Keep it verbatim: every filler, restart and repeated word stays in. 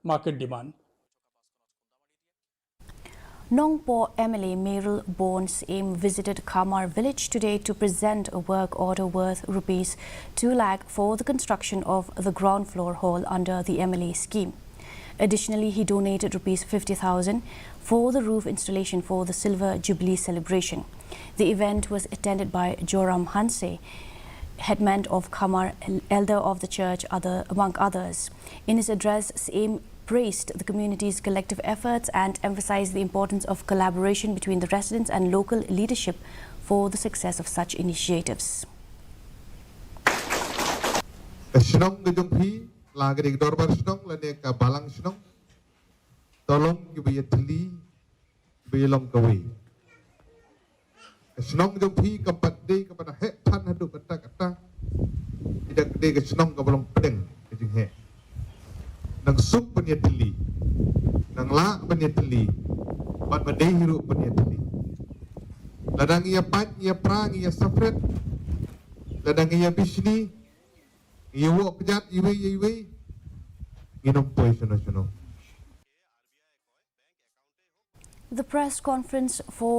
market demand. Nongpoh M L A Mayralborn Syiem visited Khamar village today to present a work order worth rupees two lakh for the construction of the ground floor hall under the M L A scheme. Additionally, he donated rupees fifty thousand for the roof installation for the Silver Jubilee celebration. The event was attended by Joram Hanse, headman of Khamar, elder of the church, other, among others. In his address, Syiem praised the community's collective efforts and emphasized the importance of collaboration between the residents and local leadership for the success of such initiatives. Ka shnong ka jong phi, la ka dei ka dorbar shnong lane ka balang shnong, to long kiba ïatylli, kiba ïalong kawei. Ka shnong jong phi kam pat dei kaba na heh than haduh katta katta. Ïa ka dei ka shnong kaba long pdeng ka jingheh. Nang suk ban ïatylli, nang lah ban ïatylli, bad ba dei hi ruh ban ïatylli. Lada ngi ïa pait, ngi ïa pra, ngi ïa safret, lada ngi ïa bishni, ngi ïa woh kjat iwei ïa iwei, ngin ym poi shano shano. The press conference for